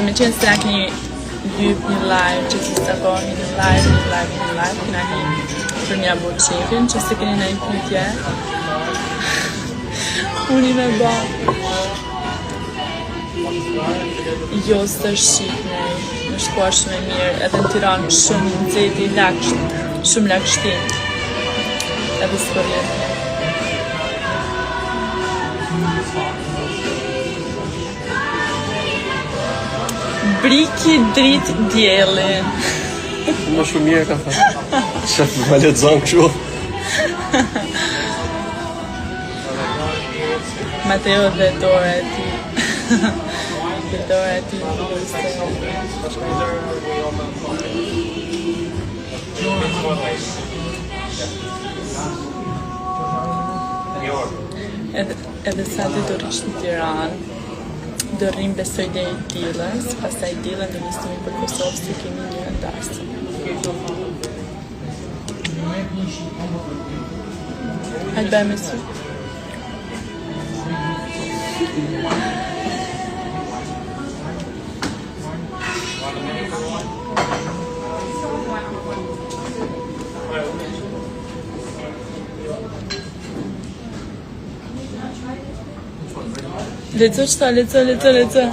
me qenë se na keni lyp një live, që si sa po një live, një live, një live, kena hi për m'ja bo qefin, që se keni në një pyetje. Unë i me ba. Jo, s'është shqip, është koha shumë e mirë, edhe në Tiranë shumë nxehti, laksht, shumë lagështi. Edhe s'po vjen mirë. Briki drit dielli. Më shumë mirë ka thënë. Shef më lexon kështu. Mateo dhe dora e tij. Dhe dora e tij mbuluese. Edhe, edhe sa ditë do rrish në Tiranë, do rrim besoj deri dilës, pastaj dilën do nisemi për Kosovë se kemi një dasëm. Hajde bëjmë sy. Lexo çta, lexo, lexo, lexo.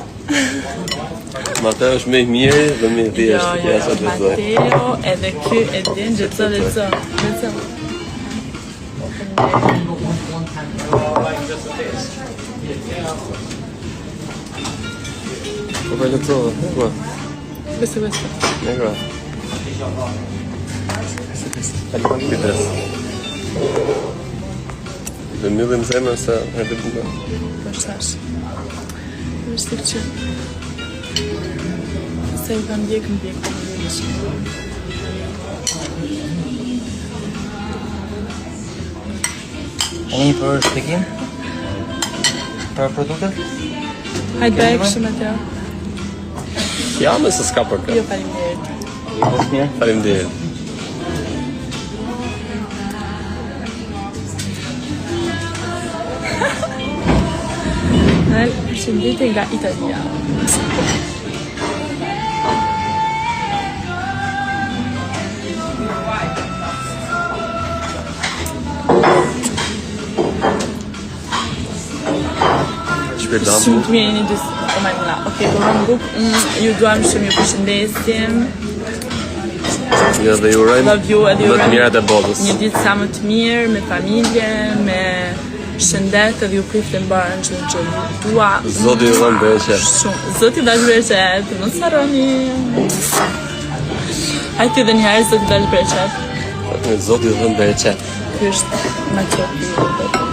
Mateo është më i miri dhe më i Jo, thjeshtë, jo, ja sa të lexoj. Mateo, edhe ky e din, lexo, lexo, lexo. Po po lexo, po. Beso, beso. Negro. Kujdes. Dhe mbyllim zemrën se e të bukur. Po shash. Vështirë që se i kam ndjek, ndjek, ndjek. E një për shpjegim? Për produktet? Hajde bëj kështu Mateo. Ja, më se s'ka për kë. Jo, faleminderit. Jo, po mirë. Faleminderit. Nal, përshëndetje nga Italia. Shpirtan. Shumë të mirë jeni dy. O majmuna. Okej, po vam buk. Mm, ju duam shumë, ju përshëndesim. Jo, dhe ju urojmë Love you edhe ju më të urojmë mirat e botës. Një ditë sa më të mirë me familje, me shëndet edhe ju priftë mbarë në çdo gjë. Ju dua. Zoti ju dhënë bereqet. Shumë. Zoti dhashtë bereqet, mos harroni. Hajde edhe një herë Zoti dhashtë bereqet. Zoti ju dhënë bereqet. Ky është Mateo.